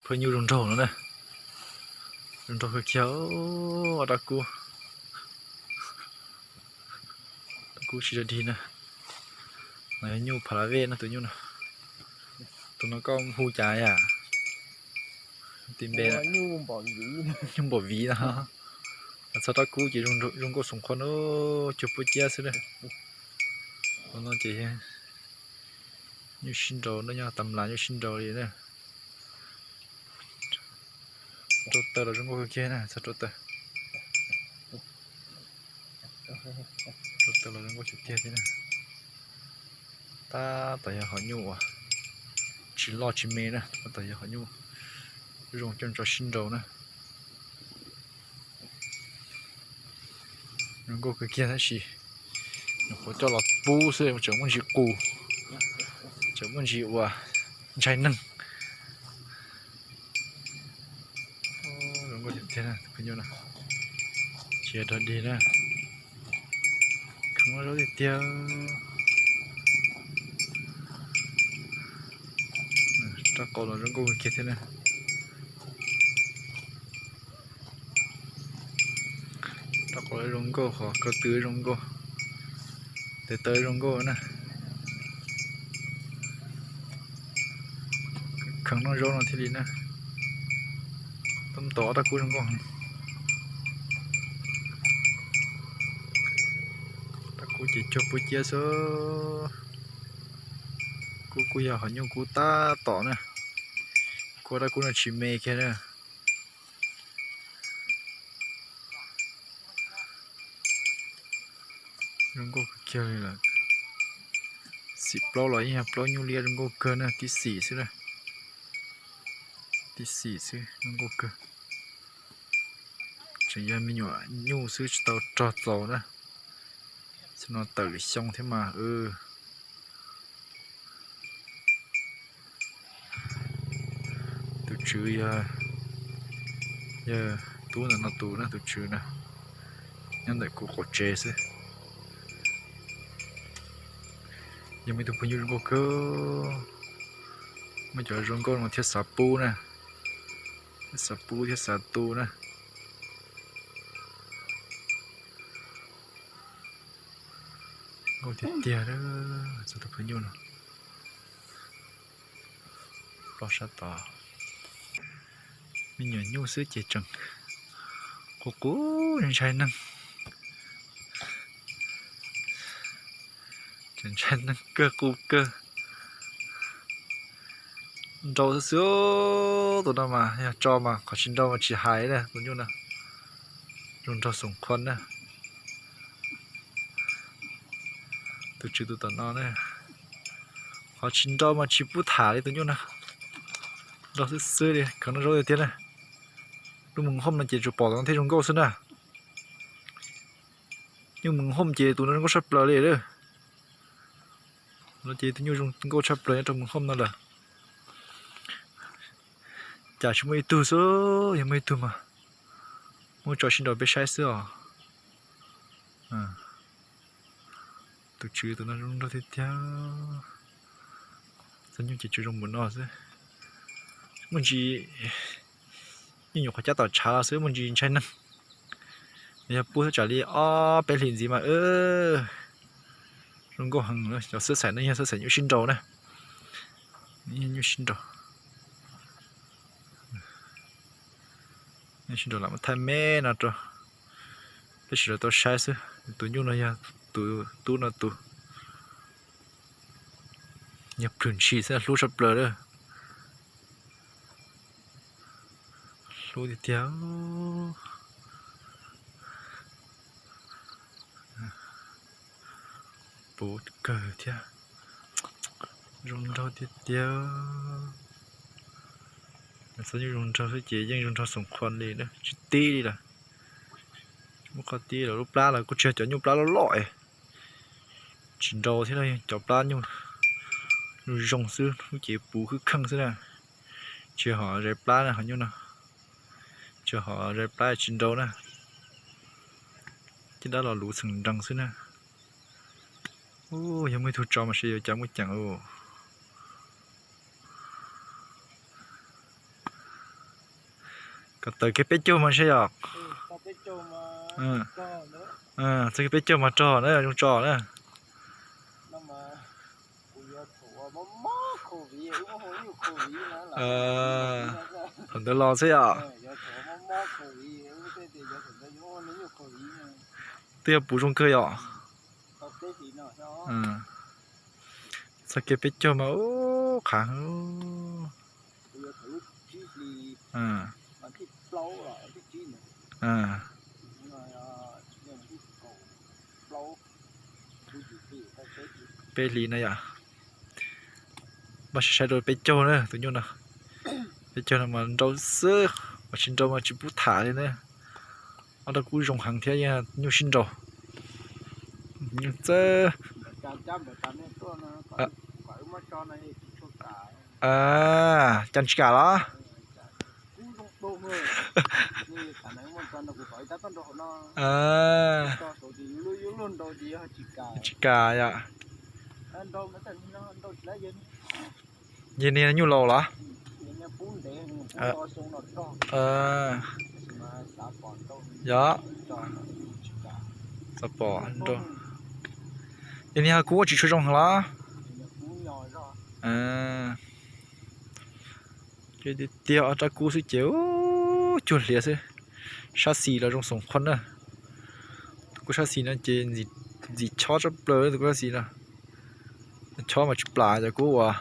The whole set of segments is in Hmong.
Phooj ywg, zoo nraug no na, zoo nraug kawg kiag. Dab kub, dab kub tsis dog dig na. No yog nyuj pha la vej no, tus nyuj no. Tus no koj hu cas yam? Tis npe, nyuj npom viv no. Txog dab kub ces zoo nkauj xoom qhuav na, cuag puab ciab xwb na. No ces nyuj sib nraus na, nyob tam las nyuj sib nraus li na. Rau taws los zoo nkauj kawg kiag na, txog rau taws. Rau taws los zoo nkauj tiag tiag thiab na. Tab tom yog hom nyuj uas tsis loj tsis me na, tab tom yog hom nyuj zoo coj tso sib nraus na. Zoo nkauj kawg kiag tab sis nyuam qhuav coj los pub xwb tseem muaj ntsis qus, tseem muaj ntsis uas ntshai neeg. Zoo nkauj tiag tiag na, tsis dog dig na. Kheev zaub tiag tiag. Rab qau los zoo nkauj kawg kiag thiab na. Rab qau zoo nkauj, qhov ko tw zoo nkauj, tes taw zoo nkauj na. Kheev noj zaub no thiaj li na. Tau ob rab kub zoo nkauj heev. Rab kub ces cuag puab ciab xwb. Kub kuj yog hom nyuj kub tab tom na. Kuj rab kub no tsis me kiag na. Zoo nkauj kawg kiag li lawm. Xim plaub los yeej yog plaub nyuj liab zoo nkauj kawg na, tib xim xwb na. Tib xim xwb zoo nkauj kawg. Tseem yog me nyuam nyuj xwb tsis tau rog txaus na. Xyoo no tawm lwm xyoo thiab mas. Tus tswv yog, yog tub ntawm no tus na, tus tswv na, nyob ntawm kuv qaum tsev xwb. Yog muaj ib tug phooj ywg zoo nkauj kawg, muaj cov zoo nkauj no thiaj xav pub na, thiaj xav pub thiaj xav tu na. Nkauj tiag tiag txog tus phooj ywg no. Plob sab tod, me nyuam nyuj xwb ces tseem qus qus ntshai neeg. Tseem ntshai neeg kawg, qus kawg. Nraus xwb xwb, tus no mas yog tso mas qhov tsis nraus mas tsis hais na, tus nyuj no. Zoo nraug xoom qhuav na. Tus tswv tus tom no na, qhov tsis nraus mas tsis pub tham li tus nyuj no. Nraus xwb xwb li, kheev noj zaub tiag tiag na. Lub moos hoom no ces tsuas pom tom no thiaj zoo nkauj xwb na. Nyuj moos hoom ces tus no zoo nkauj tshaj plaws li lawm. No ces tus nyuj zoo nkauj tshaj plaws nyob rau moos hoom no lawm. Cas tsis muaj ib tug xwb, yog muaj ib tug mas muab tso sib nraus peb saib xwb os. Tus tswv tus no zoo nraug tiag tiag. Txog nyuj ces tsuas zoo npaum no xwb. Muaj ntsis nyuj nyuam qhuav cab tom tshav los xwb, muaj ntsis ntshai neeg. Yog pub thaj tsam li ob peb hlis ntxiv mas zoo nkauj heev. Cov xwb xaim no yog xwb xaim nyuj sib nraus na. Nyuj sib nraus, nyuj sib nraus lam muab thaij me no rau peb sawv daws tau saib xwb. Tus nyuj no yog tus tub no tus, yog plhws ntshis xwb, hlub tshaj plaws lawm. Hlub tiag tiag. Puv kawg thiab. Zoo nraug tiag tiag. Txog nyuj zoo nraug xwb ces yeej zoo nraug xoom qhuav li, tsis tib li lawm. Muab qhov tib los lub plab los kuj tsis yog cov nyuj plab loj loj es tsis nraus thiab, cov plab nyuj zoo zoo xwb, lub cev puv khwb kheej xwb na. Tsis hom zais plab na, hom nyuj no tsis hom zais plab tsis nraus na. Caj dab los luv txheem nrees xwb na. Yog muaj ib tug tso mas seb yuav cas muaj ceem. Tawm kiag peb caug mas ntshe yom. Txog kiag peb caug mas rog na, zoo tso na. Thaum ntawd los xwb yom. Twb yog puv zoo kawg yom. Txog kiag peb caug mas ub qhav. Peb hlis no yom. Npaj siab saib rau peb caug na tus nyuj no. Peb caug no mas nrau xwb, mas tsis nrau mas tsis pub tham li na. Ob rab kub zoo heev thiab, nyuj sib nraus. Nyuj txawj. Cas tsis kam los? Tsis kam yom. Yog niag nyuj laus los? Yog, xav pom nrau. Yog niag kub ua tsis tshua zoo heev los? Tiag tiag, ob rab kub xwb ces cuag hliav xwb. Sab xis los zoo xoom qhuav na. Tus kub sab xis no ces ntxim chob tshaj plaws tus kub sab xis no. Chob mas tsis plam cov kub uas,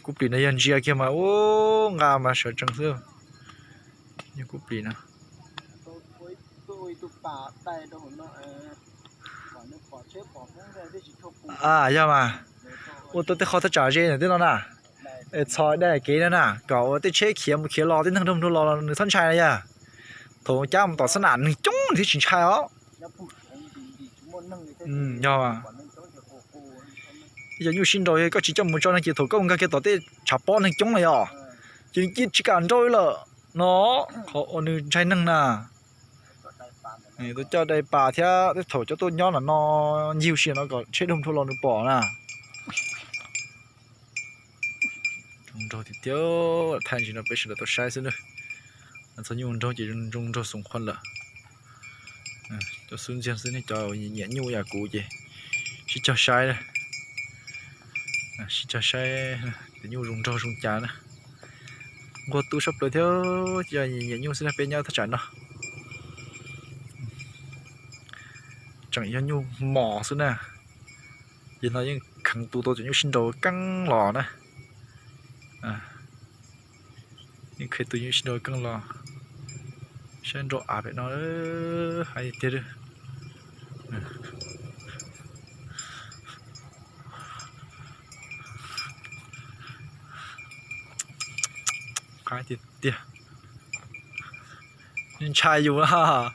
kub plis no yog ntsia kiag mas ub nqa mas sawv tsees xwb. Yog kub plis no. Yog mas, ua tau tej qho thaj tsam ze ntawm tej no na. Txhos dai kev no na, kom ua tej tsheb khiav mus khiav los, tej neeg nrog nrog los nws txhob ntshai na yog. Thaum cab mus tom xab nam neeg coob nws thiaj tsis ntshai os. Yog, cov nyuj sib nraus koj tsis coj mus tso neeg ces thaum koj mus nkag kiag tom tej tshav pob neeg coob na yog, ces nws cia tsis kam nrau li lawm no. Qhov uas nws ntshai neeg na, nws tuaj coj dai pas thiab tej thaum coj tuaj nyob no no, ncig si no kom tsheb dhau nrho los nws pom na. Zoo nraug tiag tiag, thaij ntsis no peb sawv daws tau saib xwb na. Txog nyuj nraug ces zoo nraug xoom qhuav lawm. Cov xub ntxiag xwb ne, cov nyiam nyuj yam kuv ces sib cog saib, sib cog saib tus nyuj zoo nraug zoo cas na. Nquag tu sab plaws thiab, cov nyiam nyuj xwb na peb nyob thaj tsam no. Tseem yog nyuj mos xwb na. Ces no yeej kheev tu tau cov nyuj sib nraus keej los na. Yeej kheev tu nyuj sib nraus keej los. Saib nrau av pem no, hais tiag. Qab tiag tiag. Ntshai yus na.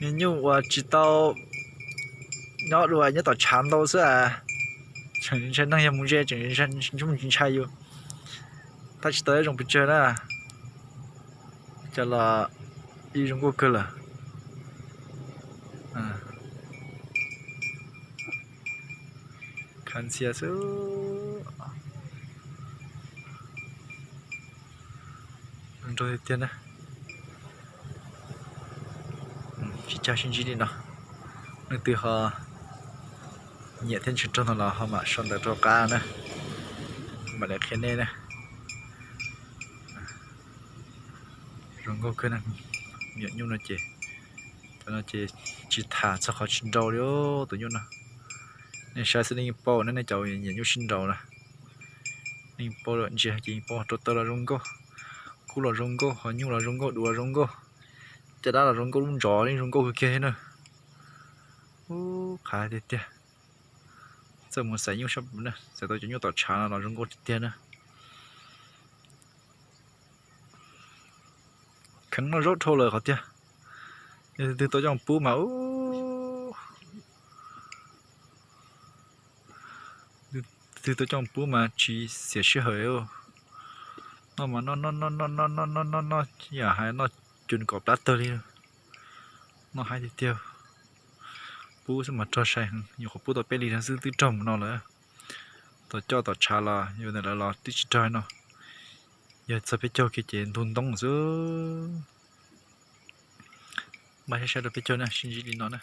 Niag nyuj uas tsis tau nyob dua nyob tom tshav ntau xwb, tseem ntshai neeg, yog mus ze tseem ntshai yus. Tab tsis tau ib zoo pes tsawg na. Cas los ib zoo nkauj kawg lawm. Khav ntxhias xwb. Nrau tiag tiag na. Sib cog sib ntsib li no, leej twg ho nyiam thiab ntshaw raug no los ho mam sau ntawv rau qab na, mam li qhia nej na. Zoo nkauj kawg na. Nyiam nyuj no ces, cov no ces tsis tham txog qhov tsis nrau li tus nyuj no. Nej saib xwb nej yeej paub na, nej cov nyiam nyuj sib nraus na, nej yeej paub, ntsia ces yeej paub, rau taw los zoo nkauj, kub los zoo nkauj, ho nyuj los zoo nkauj, duav los zoo nkauj, caj dab los zoo nkauj, lub ntsov yeej zoo nkauj kawg kiag thiab na. Ub, qhav tiag tiag. Txawj mus xaiv nyuj sab, xaiv tau cov nyuj tom tshav no los zoo nkauj tiag tiag na. Kheev noj zaub dhau lawm qhov tiag. Yog tus twg tau coj pub mas, tus twg tau coj pub mas tsis xiam sij hawm. Noj mas noj noj noj noj noj noj noj noj, yam hais noj cus kom plab tawg li. Noj haib tiag tiag. Pub xwb mas rog sai heev, nyuam qhuav pub tau peb hlis no xwb twb rog mus no lawm. Tom coj tom tshav los yog ntawm lawv los twb tsis raug no. Yog txog peb caug kiag ces ntug ntoo xwb. Npaj saib saib rau peb caug na, sib ntsib li no na.